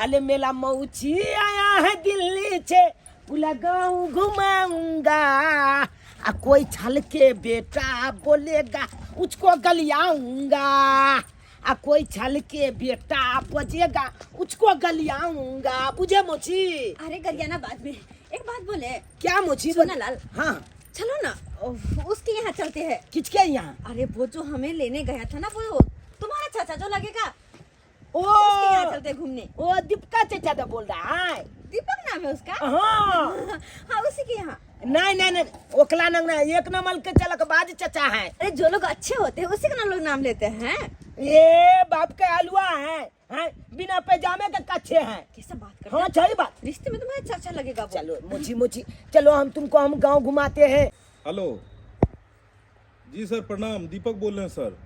अले मेला मौची आया है दिल्ली से पूरा गाँव घुमाऊंगा आ कोई छल के बेटा बोलेगा उसको गलियाऊंगा आ कोई छल के बेटा बजेगा उसको गलियाऊंगा बुझे मोची। अरे गरियाना बाद में, एक बात बोले। क्या मोची? सुना लाल। हाँ। चलो ना उसके यहाँ चलते हैं। किसके यहाँ? अरे वो जो हमें लेने गया था ना, वो तुम्हारा चाचा जो लगेगा। ओ उसके यहाँ चलते हैं घूमने। ओ दीपका चाचा तो बोल रहा है। दीपक नाम है उसका? हाँ। हाँ, उसी के यहाँ। नहीं नहीं नहीं, ओकला नंग ना, एक नंबर के चलक बाज चाचा है। अरे जो लोग अच्छे होते हैं उसी का नाम लोग नाम लेते हैं। ये बाप के हलवा है, हैं? बिना पैजामे के कच्छे हैं। कैसा बात कर? हाँ सही बात। रिश्ते में तुम्हारा चाचा लगेगा वो। चलो मोची मोची चलो, हम तुमको हम गांव घुमाते हैं। हेलो जी सर, प्रणाम, दीपक बोल रहे हैं सर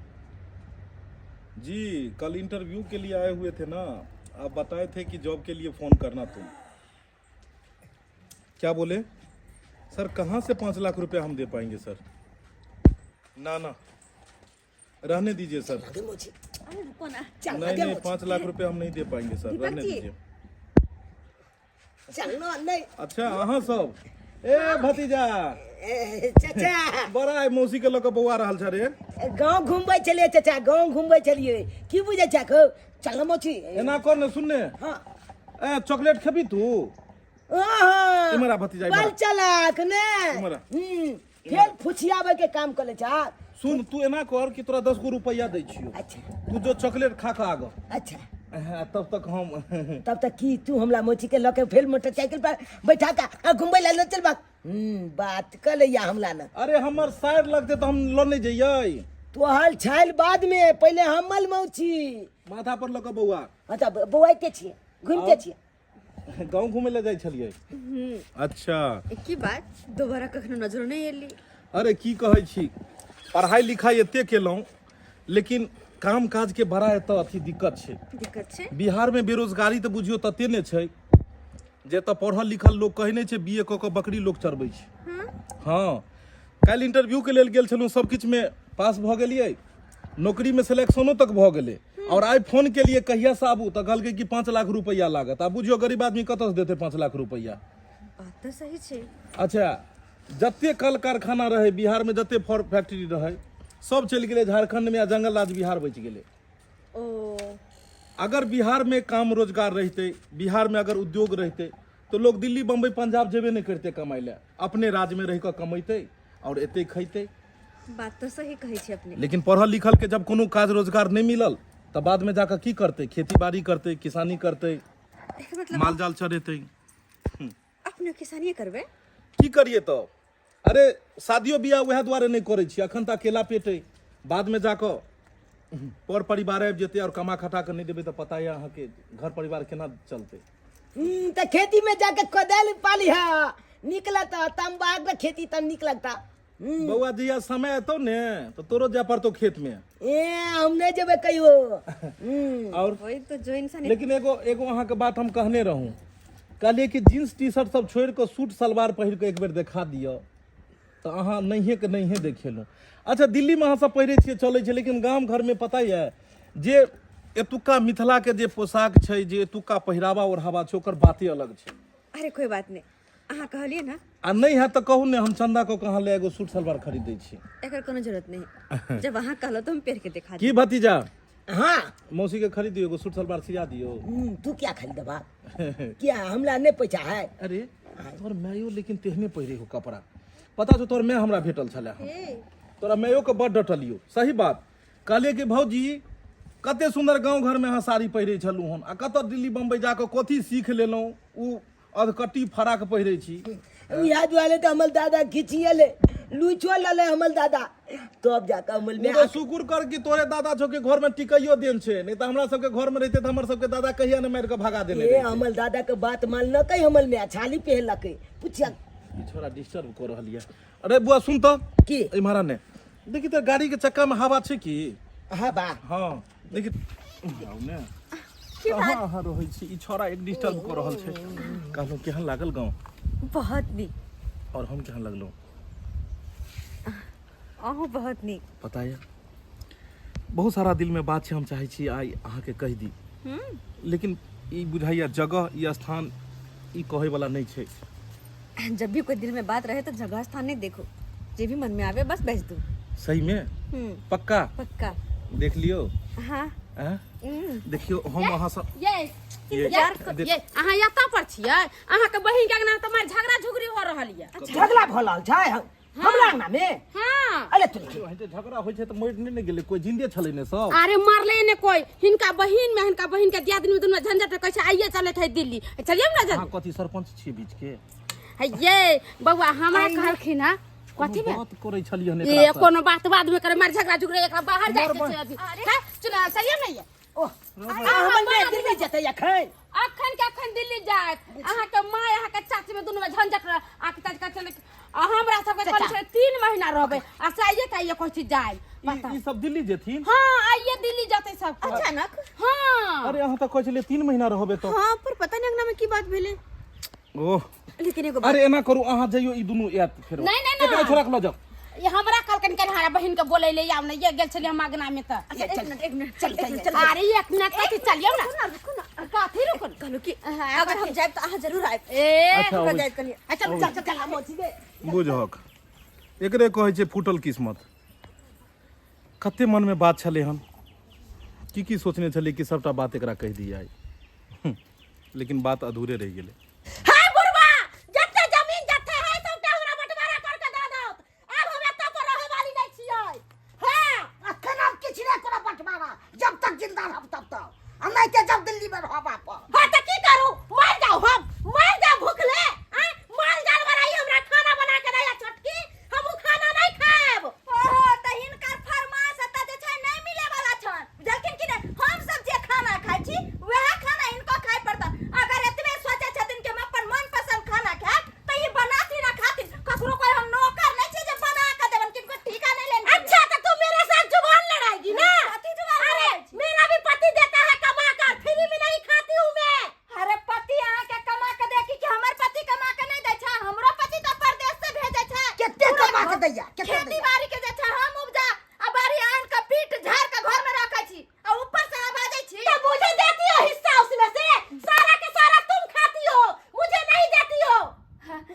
जी। कल इंटरव्यू के लिए आए हुए थे ना, आप बताए थे कि जॉब के लिए फ़ोन करना। तुम क्या बोले सर? कहाँ से 5 लाख रुपया हम दे पाएंगे सर? ना ना, रहने दीजिए सर। आगे मोची। अरे रुको ना। चल नहीं आगे नहीं, मोची। 5 लाख रुपया हम नहीं दे पाएंगे सर, दीपक रहने जी। दीजिए। चलो नहीं। अच्छा अहाँ सब ए भतीजा। ए, चाचा। बड़ा आइ मौसी के लऽ कऽ बौआ रहल छ रे। गांव घूमबै छलियै चाचा, गांव घूमबै छलियै, की बुझै छ खो? चल मोची। एना कर ने, सुन ने। हाँ। ए चॉकलेट खेबी तू? हाँ। इम्हर आ भतीजा, इम्हर आ। बल चलाक ने। इम्हर आ। फेर फुसियाबै के काम करै छ। सुन, तू एना कर कि तोरा 10 गो रुपैआ दै छियौ। अच्छा। तू जो चॉकलेट खा कऽ आगऽ। अच्छा। हाँ, तब तक हम तब तक की तू हमरा मोची के लऽ के फेर मोटरसाइकिल पर बैठा के आ घुमबै ला लऽ चलबा? बात कर लैया हमरा ना। अरे हमर साइड लगते तऽ हम लऽ नहि जइयै। तोहर छाइल बाद में, पहिले हमल मौची। माथा पर लऽ कऽ बौआ। अच्छा बौआइते छियै, घुमिते छियै। गाँव घुमै लए जाइ छलियै? अच्छा। की बात, दोबारा कखनो नजर नहि एली? अरे की कहै छी, पढ़ाइ लिखाइ एते केलहुँ लेकिन काम काज के बड़ा एतऽ अथी दिक्कत छै। दिक्कत छै? बिहार में बेरोजगारी तऽ बुझियौ तते ने छै जे एतऽ पढ़ल लिखल लोक कहै नहि छै, बी ए कऽ कऽ बकरी लोक चरबै छै। हँ, काल्हि इंटरव्यू के लेल गेल छलहुँ, सब किछु में पास भऽ गेलियै, नौकरी में सिलेक्शनो तक भऽ गेलै और आइ फोन केलियै कहिया से आबू तऽ कहलकै कि 5 लाख रुपैआ लागत। आ बुझियौ गरीब आदमी कतऽसँ देतै 5 लाख रुपैआ? बात तऽ सही छै। अच्छा, जते कल कारखाना रहै बिहारमे, जते फॉर फैक्ट्री रहै, सब चलि गेलै झारखण्डमे आ जंगल राज बिहार बचि गेलै। ओ अगर बिहारमे काम रोजगार रहितै, बिहारमे अगर उद्योग रहितै तऽ लोग दिल्ली बम्बई पंजाब जेबे नहि करितै कमाइ लए, अपने राज्यमे रहि कऽ कमैतै आओर एतै खैतै। बात तऽ सही कहै छी अपने। लेकिन पढ़ल लिखल के जब कोनो काज रोजगार नहि मिलल तऽ बादमे जाकऽ की करतै? खेती बाड़ी करतै, किसानी करतै, एकर मतलब माल जाल चरेतै। अपने किसानिए करबै? की करिए तऽ? अरे शादियो बियाह वएह दुआरे नहि करै छी, अखन तऽ अकेला पेट अइ, बादमे जाकऽ पर परिवार आबि जेतै आओर कमा खटा कऽ नहि देबै तऽ पता यऽ अहाँके घर परिवार केना चलतै। तऽ खेती में जाके कोदारि पाली है, निक लगता तम्बाक के खेती तऽ निक लगता। बौआ जहिया समय एतौ ने तऽ तोरो जाय पड़तौ खेत में। ए हम नहीं जेबै कहियो। और वही तो जो इंसान लेकिन एगो एगो अहाँके बात हम कहने रहूँ, कहलियै कि जींस टी शर्ट सब छोड़ि कऽ सूट सलवार पहिर कऽ एक बेर देखा दिअ तऽ अहाँ नहिए के नहिए देखेलहुँ। अच्छा दिल्लीमे अहाँ सब पहिरै छियै चलै छै, लेकिन गाम घरमे पता यऽ जे एतुक्का मिथिलाके जे पोशाक छै, जे एतुक्का पहिरावा ओढ़ावा छै, ओकर बाते अलग छै। अरे कोई बात नहीं, अहाँ कहलियै ना। आ नहि हैत तऽ कहू ने, हम चंदा कऽ कऽ अहाँ लए एगो सूट सलवार खरीद दै छी। एकर कोनो जरूरत नहीं, जब अहाँ कहलो तो हम पहिर के दिखा की भतीजा? हाँ। मौसी के खरीद दियौ एगो सूट सलवार, सिया दियौ। तू क्या खरीदबा? क्या हमरा नहीं पैसा है? अरे तोहर मायो लेकिन तेहने पहिरे हो कपड़ा, पता छौ? तोहर माय हमरा भेटल छलै हन, तोरा मायो के बड डटलियौ। सही बात कहलियै कि भौजी कते सुन्दर गाँव घरमे अहाँ साड़ी पहिरै छलहुँ हन आ कतऽ दिल्ली बम्बई जाकऽ कथी सीख लेलहुँ, ओ अधकट्टी फराक पहिरै छी। इएह दुआरे तऽ हमर दादा खिचियले लुचो लले हमर दादा, तब जाकऽ हमर ओ माय। तऽ शुकुर कर कि तोरे दादा छौ कि घर में टिकैयो देन छै, नहीं तऽ हमरा सबके घर में रहिते तऽ हमर सबके दादा कहिया ने मारि कऽ भगा देने ए रहिते। हमर दादा के बात मानलकै हमर माय, छाली पहनलकै पुछिया। ई छोरा डिस्टर्ब कऽ रहल यऽ। अरे बुआ सुन तऽ। की? इम्हर ने देखी तऽ गाड़ी के चक्का में हवा छै की? हाँ बा। हाँ देखी आउ ने। कहाँ अहाँ रहै छी? ई छोरा एक डिस्टर्ब कऽ रहल छै। कहलहुँ केहन लागल गाँव? बहुत नीक। और हम केहन लगलहुँ? अहूँ बहुत नीक। पता यऽ बहुत सारा दिल में बात छै, हम चाहै छी आइ अहाँके कहि दी, लेकिन ई बुझाइया जगह ई स्थान ई कहै वाला नहि छै। जब भी कोई दिल में बात रहे तो जगह स्थान नहीं देखो, जे भी मन में आवे बस भेज दो। सही में? पक्का? पक्का। देख लियो। हाँ। हैं? देखियो हम अहाँ सब ये ये ये ये अहाँ एतऽ पर छियै, अहाँके बहिन के अंगना तुम्हार झगड़ा झुगड़ी हो रहल ये। झगड़ा भऽ रहल छै हमरा अंगना में? हाँ। अरे तू लिखी। एहन झगड़ा होइ छै तऽ मरि नहि ने गेलै कोई, जिंदे छलै ने सब। अरे मरले ने कोई, हिनका बहिन में हिनका बहिन के दियादनी में दुनू झंझट कहै छै आइए चलत है दिल्ली, चलिए ना जल्दी। अहाँ कथी सरपंच छियै बीच के? हे ये बौआ हमरा कहलखिन हँ कथी में बात करै छलियै हन ए एकरा से? कोनो बात बाद में करे, मार झगड़ा झुगड़ा एकरा बाहर जाय के छै अभी। हैं चुना चलिए ना ये। ओह, हमर ने दिल्ली जेतै अखन? अखन के अखन दिल्ली जायत। अहाँ के माय अहाँ के चाची में दुनू में झंझट रह आ के चाची के चले आ हमरा सब के कहै छलै 3 महीना रहबै आ से आइए के आइए कहै छी जायब। ई ई सब दिल्ली जेथिन? हाँ आइए दिल्ली जेतै सब। अचानक? हाँ। अरे अहाँ तऽ कहै छलियै 3 महीना रहबै तऽ। हाँ पर पता नहीं अंगना में की बात भेलै। ओह लेकिन एगो अरे एना करू अहाँ जइयो ई दुनू आयत फेरो। नहीं, नहीं, नहीं। एकरा छोड़ा के लऽ जाउ। ये हमरा कहलकनि कन्हारा बहिन के बोलै ले आउ ने, ये गेल छलियै हम अगना में तऽ। अच्छा, एक मिनट, एक मिनट, चल, एक मिनट, चल, चल। अरे एक मिनट कथी चलियौ ना। रुको ना, रुको ना। कथी रुको ना? कहलहुँ कि अगर हम जायब तऽ अहाँ जरूर आयब। ए, अच्छा, हमरा अबै। जायब कहलियै। अच्छा, चल, चल, चल, हम ओछि दे। बुझहक एकरे कहै छै फूटल किस्मत। कते मन में बात छलै हन, की की सोचने छलै कि सबटा बात एकरा कहि दियै आइ, लेकिन बात अधूरे रहि गेलै। हाय बुढ़वा, जते जमीन जते है सबटा हमरा बंटवारा कर के दऽ दौत। आब हम एतऽ पर रहै वाली नहि छियै। हाँ, अखन हम किछु नहि करब बंटवारा, जब तक जिंदा रहब तब तक, आ नहि तऽ जब दिल्ली में रहब आप। हाँ तऽ की करू, मर जाउ हम, मर जाउ भूखले। आँय, माल जानवर आई हमरा खाना बना के दैया छोटकी, हम उ खाना नहीं खाएब। ओहो तऽ हिनकर फरमाइश एतऽ जे छै नहि मिले वाला छन, बुझलखिन कि नहि? हम सब जे खाना खाइ छी वएह खाना हिनको खाइ पड़तन। अगर एतबे सोचै छथिन कि हम अपन मनपसंद खाना खायब तऽ ई बनाथिन आ खाथिन। ककरो कोई हम नौकर नहि छियै जे बना कऽ देबन, किनको ठीका नहि लेने छियै। अच्छा तो तू मेरे साथ जुबान लड़ाएगी ना? कथी जुबान अरे लड़ाइ छी? मेरा भी पति देता है कमा कर, फ्री में नहीं खाती हूँ मैं। अरे पति अहाँ के कमा के दे कि हमर पति कमा के नहीं दै छै? हमरो पति तऽ परदेश से भेजै छै। केते पूरा कमा के दैया? केते खेती दैया? बाड़ी के जे छै हम उपजा आ बाड़ी आन के पीट झाड़ के घर में रखै छी आ ऊपर से अहाँ बाजै छी। तो मुझे देती हो हिस्सा उसमें से, सारा के सारा तुम खाती हो, मुझे नहीं देती हो।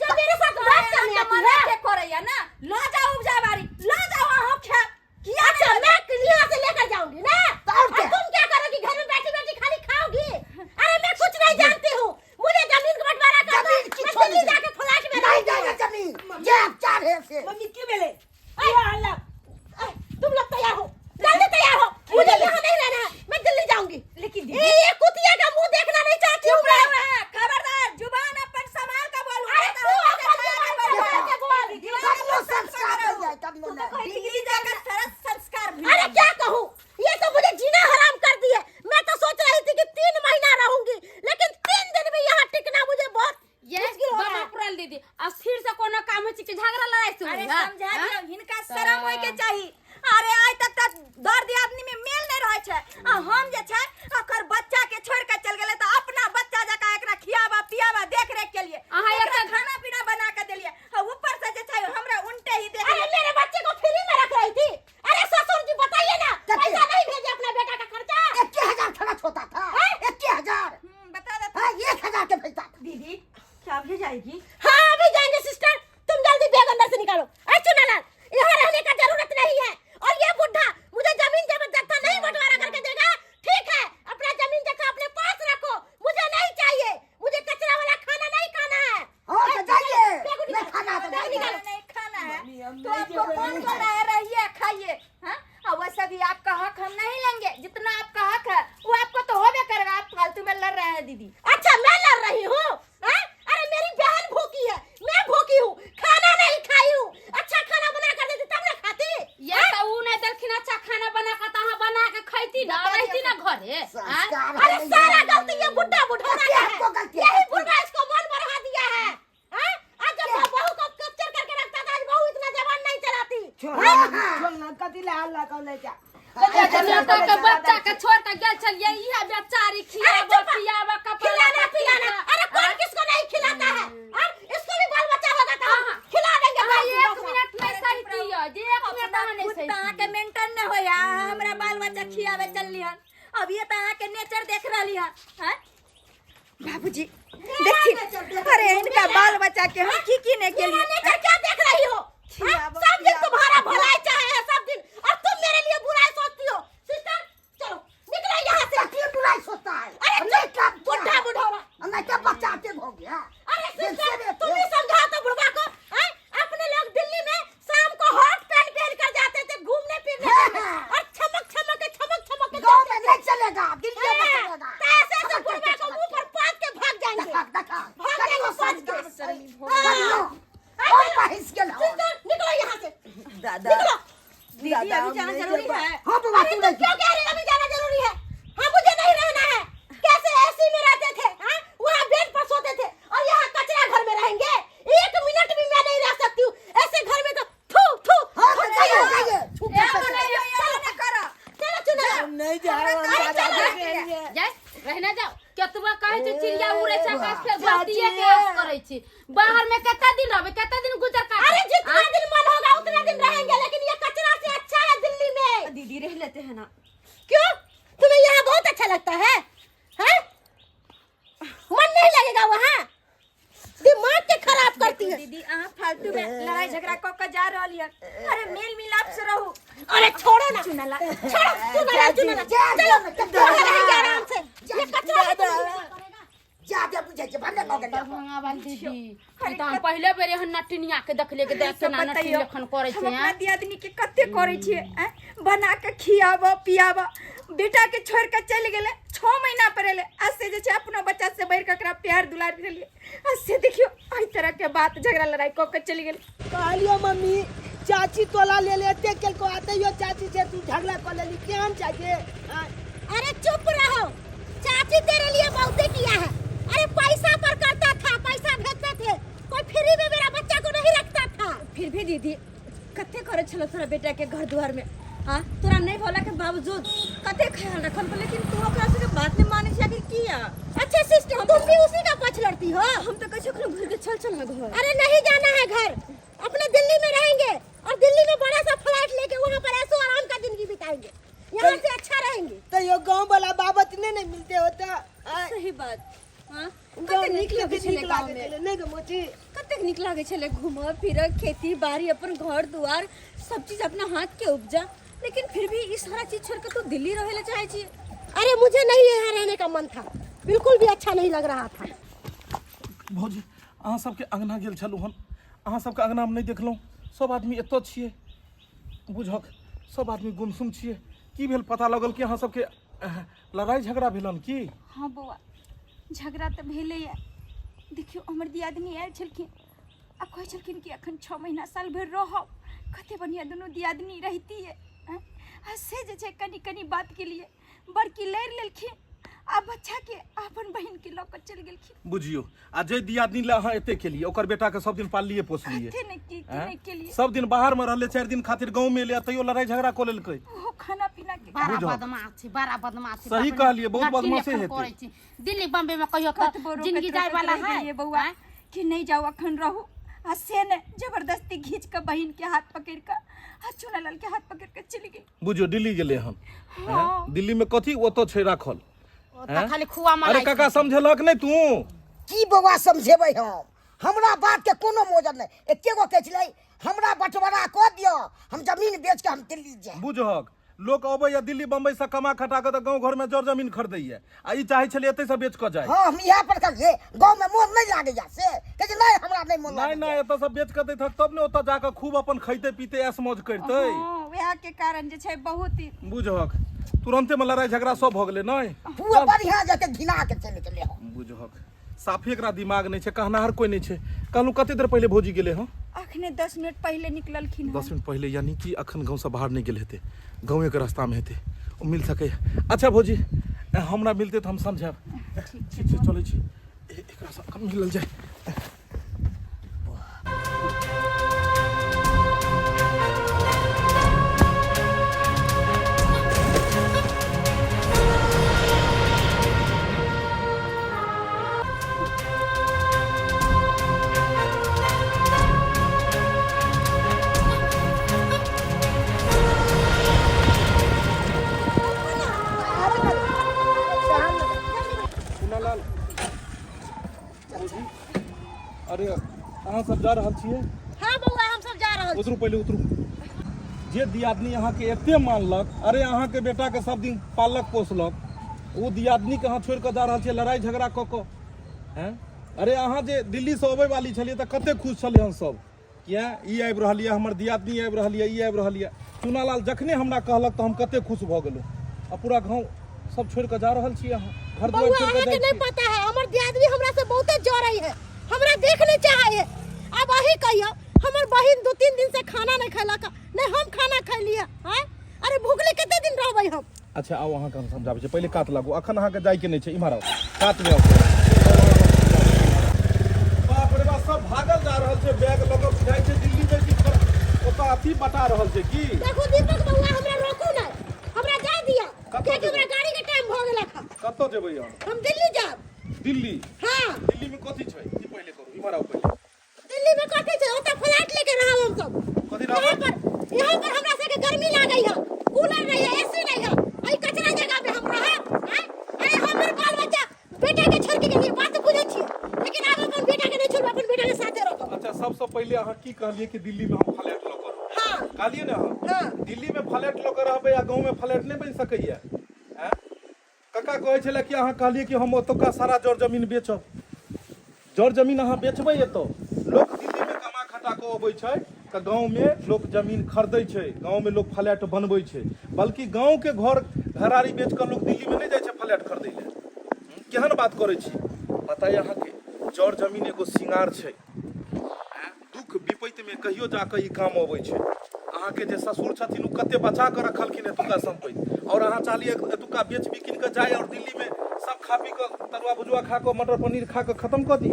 जो मेरे साथ बात करने अहाँके आती मना है। के करैया ना, लऽ जाउ उपजा बाड़ी, लऽ जाउ अहाँ खायब। किया अच्छा, नहीं मैं यहाँ से लेकर जाऊंगी ना, तो और और क्या? तुम क्या करोगी? घर में बैठी बैठी खाली खाओगी? अरे मैं कुछ नहीं जानती हूँ, मुझे जमीन का बंटवारा कर दो, जमीन की मैं छोड़ दिल्ली दे। जाके फ्लैट में नहीं रहूंगी। जाएगा जमीन, जे आप चाह रहे थे। मम्मी की भेलै? ए, ए, तुम लोग तैयार हो, जल्दी तैयार हो, मुझे यहाँ नहीं रहना है, मैं दिल्ली जाऊंगी। लेकिन ए, ये कुतिया का मुंह देखना नहीं चाहती हूँ मैं। खबरदार, जुबान अपन संभाल के बोलू। अरे तू अपन जुबान संभाल के बोल। कतनो संस्कार नहीं है, कतनो तू तो नहीं। कहै छी दिल्ली जाकर सरस संस्कार भी। अरे क्या कहूँ, ये तो मुझे जीना हराम कर दिए। मैं तो सोच रही थी कि 3 महीना रहूंगी, लेकिन 3 दिन भी यहाँ टिकना मुझे बहुत ये मुश्किल हो रहा है। बाबा पुरान दीदी अस्थिर से कोनो काम होइ छै कि झगड़ा लड़ाई से अरे होई है? समझा हाँ? दियौ, हिनका शरम होय के चाही। अरे आइ तक त दर्द आदमी में मेल नहीं रहे छै, आ हम जे छै ओकर बच्चा के छोड़ के चल गेलै त अपना बच्चा जकाँ एकरा खियाबा पियाबा देख रेख के लिए अहाँ एकरा एतऽ- खाना पीना बना के देलियै, आ ऊपर से जे छै हमरा उल्टे ही देख अरे मेरे बच्चे को फ्री में रख रही थी। अरे ससुर जी बताइए ना, कते? पैसा नहीं भेजे अपना बेटा का खर्चा? 21,000 खर्च होता था। हैं? 21,000। बता दे। हाँ, 1,000 के भेजता था। दीदी क्या अभी जाएगी? हाँ अभी जाएंगे सिस्टर, तुम जल्दी बैग अंदर से निकालो। अरे चुनालाल, यहाँ रहने का जरूरत नहीं है। और ये बुढ़ा मुझे जमीन जबरदस्ती नहीं बंटवारा करके देगा, ठीक है? अपना जमीन जगह अपने पास रखो, मुझे नहीं चाहिए, मुझे कचरा वाला खाना नहीं खाना है। हाँ, तो जाइए। बैग निकालो। नहीं खाना तो बैग जाइए। निकालो। नहीं खाना है मम्मी, हम तो नहीं आपको जेबै। कौन बोल रहा है रहिए खाइए? हाँ, और वैसे भी आपका हक हम नहीं लेंगे, जितना आपका हक है वो आपको तो होबे करेगा। आप फालतू में लड़ रहे हैं दीदी। अच्छा मैं लड़ रही हूँ? हाँ? अरे मेरी बहन भूखी है, मैं भूखी हूँ, खाना नहीं खाई हूँ। अच्छा खाना बना कर देती तब ना खाती। ये तो ऊ नहीं देलखिन अच्छा खाना बना के, तो अहाँ बना के खैती ना, बता रहती ना दिया। घरे। संस्कार अरे है नहीं सारा है। गलती ये बुढ़ा बुढ़ा गलती का है। आपको गलती है। यही बुढ़ा इसको मन बढ़ा दिया है। हाँ? आज जब बहू को कैप्चर करके रखता था, आज बहू इतना जवान नहीं चलाती। छोड़ हाँ। छोड़ ना, कथी ला हल्ला कर ले जा। बेटा के बच्चा के छोड़ के गेल छलियै, इहे बेचारी खियाबो चुप। पियाबो कपड़ा खिलाना लत्ता पिलाना, अरे कौन किसको नहीं खिलाता है? और इसको भी बाल बच्चा होगा तो हम खिला देंगे अहाँ बाल एक बच्चा। मिनट नहीं सहितियै, जे एक मिनट अहाँ नहीं खुद तऽ अहाँके सहितियै। मेंटेन नहि होइए, अहाँ हमरा बाल बच्चा खियाबे चलली हन। अब ये तऽ अहाँके नेचर देख रहली हन। हाँ? बाबूजी देखी, अरे इनका बाल बच्चा के हम की की नहीं के मेरा लिए नेचर क्या देख रही हो, हाँ? सब दिन तुम्हारा भलाई चाहे है सब दिन, और तुम मेरे लिए बुराई सोचती हो। सिस्टर चलो निकलो यहाँ से। क्यों बुराई सोचता है? अरे चुप, बुढ़ा बुढ़ावा। नहीं तो बच्चा के हो गया। अरे सिस्टर तुम ही समझाओ तो बुढ़वा को, हैं? अपने लोग दिल्ली में शाम को हॉट पैंट पहन कर जाते थे घूमने फिरने के लिए, और छमक छमक के छमक छमक के गांव जाते में थे। नहीं चलेगा, दिल्ली में हाँ, चलेगा। तो ऐसे ऐसे बुढ़वा को मुंह पर पाट के भाग जाएंगे। देखा देखा भाग जाएंगे पाट के। करियो और बहिस गेल हो। सिस्टर निकलो यहाँ से। दादा निकलो। दीदी अभी जाना जरूरी है। हाँ बाबा अरे तू तुम नहीं क्यों कह रही हो अभी जाना जरूरी है? हाँ मुझे नहीं रहना है। कैसे एसी में रहते थे, हाँ? वहाँ बेड पर सोते थे और यहाँ कचरा घर में रहेंगे। एक मिनट भी मैं नहीं रह सकती हूँ ऐसे घर में, तो थू थू। हाँ तो जाइए जाइए। चलो चलो चुना नहीं जाओ। अरे चलो। जाय रहने जाओ। केतबा कहै छै चिड़िया उड़ै छै आकाश फेर धरतीये के आस करै छी। बाहर में कते दिन रहबै, कते दिन गुजर काटबै? अरे जितना दिन मन होगा उतना दिन रहेंगे, लेकिन ये कचरा से अच्छा है दिल्ली में। दीदी रह लेते हैं ना। क्यों तुम्हें यहाँ बहुत अच्छा लगता है, हैं? मन नहीं लगेगा वहाँ, दिमाग के खराब करती है। दीदी अहाँ फालतू में लड़ाई झगड़ा क के जा रहल है। अरे मेल मिलाप से रहू। अरे छोड़ो ना, चुनाला छोड़ो, चुनाला चुनाला, चलो वहाँ रहेंगे आराम से। ये कचरा से तुम्हें करेगा। ज्यादा बुझे छै भन्ने भऽ गेलै। दरभंगा वाली दीदी, ई तऽ हम पहिले बेर एहन नटिनिया के देखलियै कि देख केना नटिन बतैयौ, लेखन करै हम छै। अपना हैं? दियादनी के कते करै छियै, आँय? बना के खियाब पियाब, बेटा के छोड़ के चलि गेलै, 6 महीना पर एलै आ से जे छै अपनो बच्चा से बढ़ि के एकरा प्यार दुलार देलियै, आ से देखियौ एहि तरह के बात झगड़ा लड़ाई कऽ के चलि गेलै। कहलियो मम्मी चाची तोला ले ले एते केलको, आ तैयो चाची से तू झगड़ा कऽ लेली, केहन चाची? अरे चुप रहो, चाची तेरे लिए बहुते किया है। अरे पैसा पर करता था, पैसा भेजते थे, कोई फ्री में मेरा बच्चा को नहीं रखता था। फिर भी दीदी कते करै छलो तोरा बेटा के घर दुआर में, हाँ तोरा नहीं होला के बावजूद कते ख्याल रखल, लेकिन तू ओकरा सबके बात नहीं मानै छी आखिर किया? अच्छा सिस्टर तुम भी उसी का पक्ष लड़ती हो? हम तो कहै छी अखन घुर के चल चल ना घर। अरे नहीं जाना है घर, अपने दिल्ली में रहेंगे और दिल्ली में बड़ा सा फ्लैट लेके वहाँ पर ऐसो आराम का जिंदगी बिताएंगे, यहाँ से अच्छा रहेंगे। तैयो गाँव वाला बाबत नहीं ने मिलते होता। सही बात। हाँ गाँव कते में नीक लगै कते छलै नीक गाँव लागै में, छलै, नहि गे मोची? कतेक नीक लागै छलै घूमऽ फिरऽ, खेती बाड़ी, अपन घर दुआर सब चीज अपना हाथ के उपजा, लेकिन फिर भी ई सारा चीज छोड़ के तू दिल्ली रहे ला चाहे छी? अरे मुझे नहीं यहाँ रहने का मन था, बिल्कुल भी अच्छा नहीं लग रहा था। भौजी अहाँ सबके अंगना गेल छलहुँ हन, अहाँ सबके अंगनामे नहि देखलहुँ, सब आदमी एतऽ छियै, बुझक सब आदमी गुमसुम छियै, की भेल? पता लगल कि अहाँ सबके लड़ाई झगड़ा भेलन की? हाँ बौआ झगड़ा तऽ भेलैए। देखियौ हमर दियादनी आयल छलखिन आ कहै छलखिन कि अखन 6 महीना साल भरि रहब, कते बढ़िआँ दुनू दियादनी रहितियै, आ से जे छै कनि कनि बातके लिए बड़की लड़ि लेलखिन आ बच्चा के अपन बहिन के लऽ कऽ चलि गेलखिन। बुझियौ, आ जे दियादनी लए अहाँ एते केलियै, ओकर बेटा के सब दिन पाललियै पोसलियै, कते ने की की नहि केलियै, सब दिन बाहर में रहलै, 4 दिन खातिर गाँव में एलै, तैयो लड़ाई झगड़ा कऽ लेलकै। ओहो खाना पीना के बड़ा बुझल। बदमाश छै, बड़ा बदमाश छै। सही बाप रे, कहलियै, बहुत नटिन बदमाशे लेखन हेतै। करै छै। दिल्ली बम्बे में कहियो कतबो तऽ रोकैत जिंदगी जाय रोकैत वाला रहि है गेलियै बौआ कि नहि जाउ अखन रहू, आ से ने जबरदस्ती घींच कऽ बहिन के हाथ पकड़ि कऽ आ चुनालाल के हाथ पकड़ि कऽ चलि गेल। बुझियौ दिल्ली गेलै हन, हाँ। दिल्ली में कथी ओतऽ छै राखल, ओतऽ खाली खुआ अरे मलाई। काका समझेलक नहि तू? की बौआ समझेबै हम, हमरा बात के कोनो मोजर नहि, एके गो कहै छलै हमरा बँटवारा कऽ दिअ, हम जमीन बेच के हम दिल्ली जायब। बुझहक लोक अबैया दिल्ली बम्बई से कमा खटा कऽ तऽ गाँव घर में जर जमीन खरीदैया, आ ई चाहै छलै एतै से बेच कऽ जाय। हाँ हम इएह पर कहलियै गाँव में मोन नहि लागैया, से कहै छै नहि हमरा नहि मोन नहि लागैया। नहि एतऽ से बेच कऽ दैत तब ने ओतऽ जाकऽ खूब अपन खैते पीते ऐश मौज करितै। हाँ वएह के कारण जे छै बहुत ही बुझहक तुरन्ते में लड़ाई झगड़ा सब भऽ गेलै। नहि पूरा बढ़िया जते घिना के चलि गेलै हँ। बुझहक साफे एकरा दिमाग नहि छै, कहनाहर कोइ नहि छै। कहलहुँ कते देर पहिले भौजी गेलै हँ? अखने 10 मिनट पहिले निकललखिन हँ। 10 मिनट पहिले, यानी कि अखन गाँवसँ बाहर नहि गेल हेतै, गाँवेके रास्तामे हेतै, ओ मिल सकैए। अच्छा भौजी हमरा मिलतै तऽ हम समझायब। ठीक छै चलै छी, एकरासँ मिलल जाय। भौजी अरे अहाँ सब जा रहल छियै हाँ बौआ हम सब जा रहल उतरू पहिले उतरू जे दियादनी अहाँके एते मानलक अरे अहाँके बेटाके सब दिन पालक पोसलक ओ दियादनीके अहाँ छोड़ि कऽ जा रहल छियै लड़ाइ झगड़ा कऽ कऽ हैं अरे अहाँ जे दिल्लीसँ अबै वाली छलियै तऽ कते खुश छलियै हम सब किया ई आबि रहल यऽ हमर दियादनी आबि रहल यऽ ई आबि रहल यऽ चुनालाल जखने हमरा कहलक तऽ हम कते खुश भऽ गेलहुँ आ पूरा गाँव सब छोड़ि कऽ जा रहल छी अहाँ घर दुआरि बौआ छोड़ि कऽ अहाँके जाइ नहीं छी पता है हमर दियादनी हमरा से बहुते जरै है हमरा देख नहीं चाहे है अब अही कहियो हमर बहिन 2-3 दिन से खाना नहीं खैलक नहीं हम खाना खैलिए हैं अरे भूखले कते दिन रहबै हम अच्छा आउ अहाँके हम समझाबै छी पहिले कात लागू अखन अहाँके जाइके नहि छै इम्हर आउ कातमे आउ बाप रे बाप सब भागल जा रहल छै बैग लऽ कऽ बुझाइ छै दिल्ली मे की ओतऽ अथी बटा रहल छै की देखू दीपक बौआ हमरा रोकू नहीं हमरा जाय दिया कतऽ कियाकि जेबै? हमरा गाड़ी के टाइम भऽ गेलक हँ। कतऽ जेबै अहाँ हम दिल्ली जायब दिल्ली हाँ दिल्ली मे कथी छै की पहिले करू इम्हर आउ पहिले दिल्ली में कथी छै ओतऽ फ्लैट लेके रहब हम सब कथी यहाँ रहबै? पर यहाँ पर हमरा सबके गर्मी लागै है कूलर नहीं है एसी नहीं है एहि कचरा जगह पे हम रहब आँय? अरे हमर बाल बच्चा बेटा के छोड़ के गेलियै बात बुझै छियै लेकिन आब अपन बेटा के नहीं छोड़ब अपन बेटा के साथे रखब अच्छा सबसँ पहिले अहाँ की कहलियै कि दिल्ली मे हम फ्लैट लऽ कऽ रहब हाँ कहलियै ने अहाँ हाँ। दिल्ली मे फ्लैट लऽ कऽ रहबै आ गाँव मे फ्लैट नहि बनि सकैया आँय काका कहै छलै कि अहाँ कहलियै कि हम ओतुका सारा जर जमीन बेचब जर जमीन अहाँ बेचबै एतऽ लोक दिल्लीमे कमा खटा कऽ अबै छै तऽ गाँवमे लोक जमीन खरीदै छै गाँवमे लोक फ्लैट बनबै छै बल्कि गाँवके घर घरारी बेच कऽ लोक दिल्लीमे नहि जाइ छै फ्लैट खरीदै लए केहन बात करै छी पता यऽ अहाँके जर जमीन एगो सिंगार छै दुख विपैतमे कहियो जाकऽ ई काम अबै छै अहाँके जे ससुर छथिन ओ कते बचा कऽ रखलखिन एतुका सम्पत्ति आओर अहाँ चाहलियै एतुका बेच बिकिन कऽ जाय आओर दिल्लीमे सब खा पी कऽ तरुआ भुजुआ खा कऽ मटर पनीर खा कऽ खत्म कऽ दी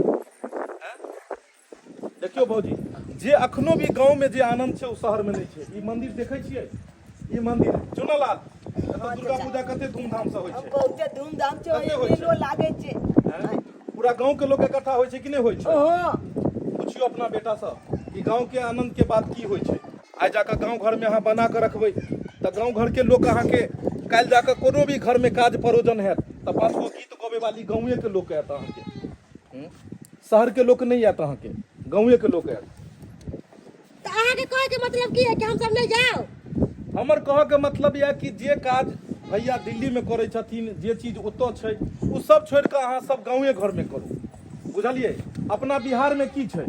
देखियौ भौजी जे अखनो भी गाँवमे जे आनन्द छै ओ शहरमे नहि छै ई मंदिर देखै छियै ई मंदिर चुनालाल एतऽ दुर्गा पूजा कते धूमधामसँ होइ छै बहुते धूमधाम से कते होइ छै? मेलो लागै छै हैं? पूरा गांव के लोग इकट्ठा होइ छै कि नहि होइ छै हँ पुछियो अपना बेटा से कि गांव के आनंद के बात की होइ छै आइ जाकऽ गांव घर में अहाँ बना कऽ रखबै तऽ गांव घर के लोक अहाँके काल्हि जाकऽ कोनो भी घर में काज परोजन हैत तऽ पाँच गो गीत गबै वाली गाँवे के लोक आयत अहाँके हूँ? शहर के लोक नहि आयत अहाँके गाँवे के लोक आयत तऽ अहाँके कहैके मतलब की है कि हम सब नहि जाउ हमर कहऽके मतलब यऽ कि जे काज भैया दिल्लीमे करै छथिन जे चीज ओतऽ छै ओ सब छोड़ि कऽ अहाँ सब गाँवे घरमे करू बुझलियै अपना बिहारमे की छै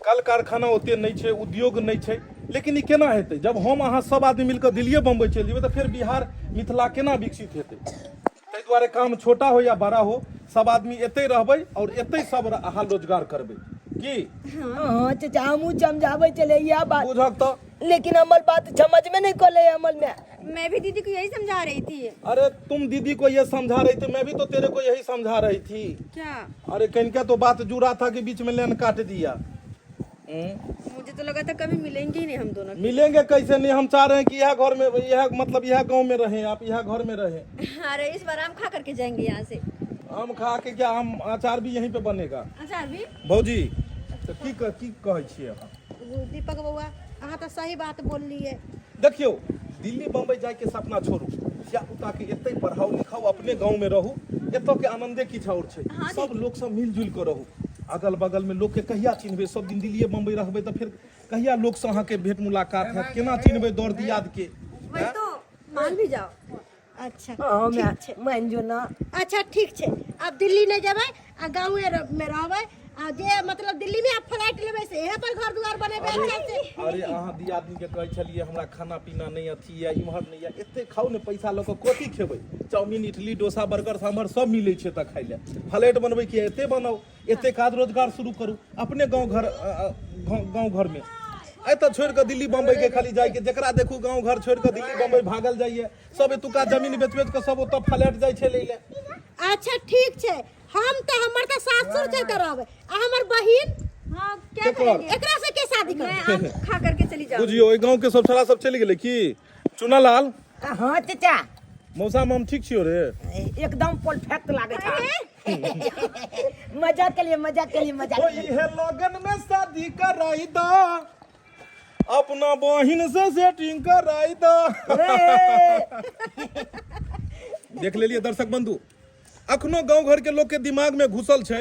कल कारखाना ओते नहि छै उद्योग नहि छै लेकिन ई केना हेतै जब हम अहाँ सब आदमी मिलकऽ दिल्लीए बम्बई चलि जेबै तऽ फेर बिहार मिथिला केना विकसित हेतै ताहि दुआरे काम छोटा हो या बड़ा हो सब आदमी एतै रहबै आओर एतै सब अहाँ रोजगार करबै की हाँ चाचा हमहूँ समझाबै छलियै इएह बात बुझक तऽ लेकिन हमर बात समझ में नहीं कले अमल में मैं भी दीदी को यही समझा रही थी अरे तुम दीदी को ये समझा रही थी मैं भी तो तेरे को यही समझा रही थी क्या अरे कनिका तो बात जुड़ा था कि बीच में लाइन काट दिया मुझे तो लगा था कभी मिलेंगे ही नहीं हम दोनों मिलेंगे कैसे नहीं हम चाह रहे हैं कि यह घर में यह मतलब यह गांव में रहें आप यह घर में रहें अरे इस बार आम खा करके जाएंगे यहाँ से आम खा के क्या आम अचार भी यहीं पे बनेगा अचार भी भौजी तो की की कहै छियै अहाँ दीपक बौआ अहाँ तऽ सही बात बोललियै देखियौ दिल्ली बम्बई जाइके सपना छोड़ू धिया पुताके एतै पढ़ाउ लिखाउ अपने गाँवमे रहू एतऽके आनन्दे किछु आओर छै सब लोक सब मिलजुलि कऽ रहू अगल बगलमे लोकके कहिया चिन्हबै सब दिन दिल्लीए बम्बई रहबै तऽ फेर कहिया लोकसँ अहाँके भेंट मुलाकात हैत केना चिन्हबै दर दियादके वही तो मान भी जाओ अच्छा हाँ ठीक मैं छै मान जो ना अच्छा ठीक छै आब दिल्ली नहि जेबै आ गाँवे मे रहबै आ जे मतलब दिल्ली में आप फ्लैट लेबै से इहे पर घर दुआर बनेबै अच्छा से अरे अहाँ दियादनीके कहै छलियै हमरा खाना पीना नहि अथी यऽ इम्हर नहि यऽ एते खाउ ने पैसा लऽ कऽ कथी खेबै चाउमीन इडली डोसा बर्गर सांभर सब मिलै छै तऽ खाइ लए फ्लैट बनबै के एते बनाउ एते काज रोजगार शुरू करू अपने गाँव घर गाँव घरमे एतऽ छोड़ि कऽ दिल्ली बम्बईके खाली जाइके जकरा देखू गाँव घर छोड़ि कऽ दिल्ली बम्बई भागल जाइए सब एतुका जमीन बेच बेच कऽ सब ओतऽ फ्लैट जाइ छै लै लए अच्छा ठीक छै हम तऽ हमर तऽ सासुर छै तऽ रहबै आ हमर बहिन हाँ क्या केकर? करेंगे एकरा से के शादी मैं करबै आम खा करके चली जाऊंगी बुझियौ ओहि गाँवके सब छोड़ा सब चलि गेलै की चुनालाल हाँ चाचा मौसा माम ठीक छियौ रे एकदम परफेक्ट लागे छै मजा के लिए मजा के लिए मजा ओ इहे लगन में शादी कराई दा अपना बहिन से सेटिंग कराई दा देख लेलिए दर्शक बंधु अखनो गांव घर के लोग के दिमाग में घुसल छै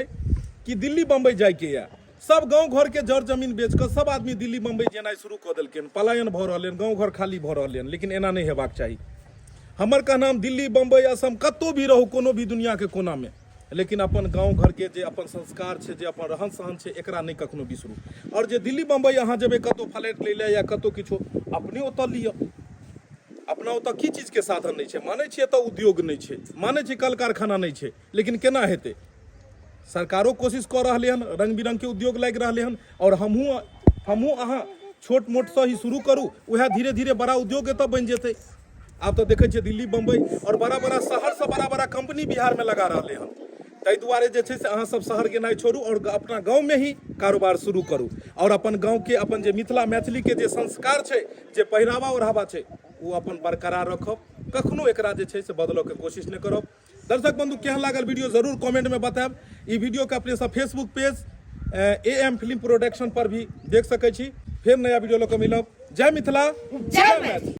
कि दिल्ली बम्बई जाइके यऽ। सब गाँव घरके जर जमीन बेच कऽ सब आदमी दिल्ली बम्बई जेनाइ शुरू कऽ देलकै हन, पलायन भऽ रहलै हन, गाँव घर खाली भऽ रहलै हन। लेकिन एना नहि हेबाक चाही। हमर कहनाम दिल्ली बम्बई असम कतहु भी रहू, कोनो भी दुनियाके कोनामे, लेकिन अपन गाँव घरके जे अपन संस्कार छै, जे अपन रहन सहन छै, एकरा नहि कखनो बिसरू। आओर जे दिल्ली बम्बई अहाँ जेबै कतहु फ्लैट लै लए या कतहु किछो, अपने ओतऽ लिअ। अपना ओतऽ की चीजके साधन नहि छै? मानै छियै एतऽ उद्योग नहि छै, मानै छियै कल कारखाना नहि छै, लेकिन केना हेतै? सरकारो कोशिश कऽ रहलै हन, रङ्ग बिरङ्गके उद्योग लागि रहलै हन। आओर हमहूँ अहाँ छोट मोटसँ ही शुरू करू, उएह धीरे धीरे बड़ा उद्योग एतऽ बनि जेतै। आब तऽ देखै छियै दिल्ली बम्बई आओर बड़ा बड़ा शहरसँ बड़ा बड़ा कंपनी बिहारमे लगा रहलै हन। ताहि दुआरे जे छै से अहाँ सब शहर गेनाइ छोड़ू आओर अपना गाँवमे ही कारोबार शुरू करू। आओर अपन गाँवके अपन जे मिथिला मैथिलीके जे संस्कार छै, जे पहिरावा ओढ़ावा छै, ओ अपन बरकरार रखब, कखनो एकरा जे छै से बदलऽके कोशिश नहि करब। दर्शक बंधु, केहन लागल वीडियो जरूर कमेंट में बतायब। ई वीडियो के अपने सब Facebook page A M film production पर भी देख सकै छी। फेर नया वीडियो लऽ कऽ मिलब। जय मिथिला, जय मैथिली।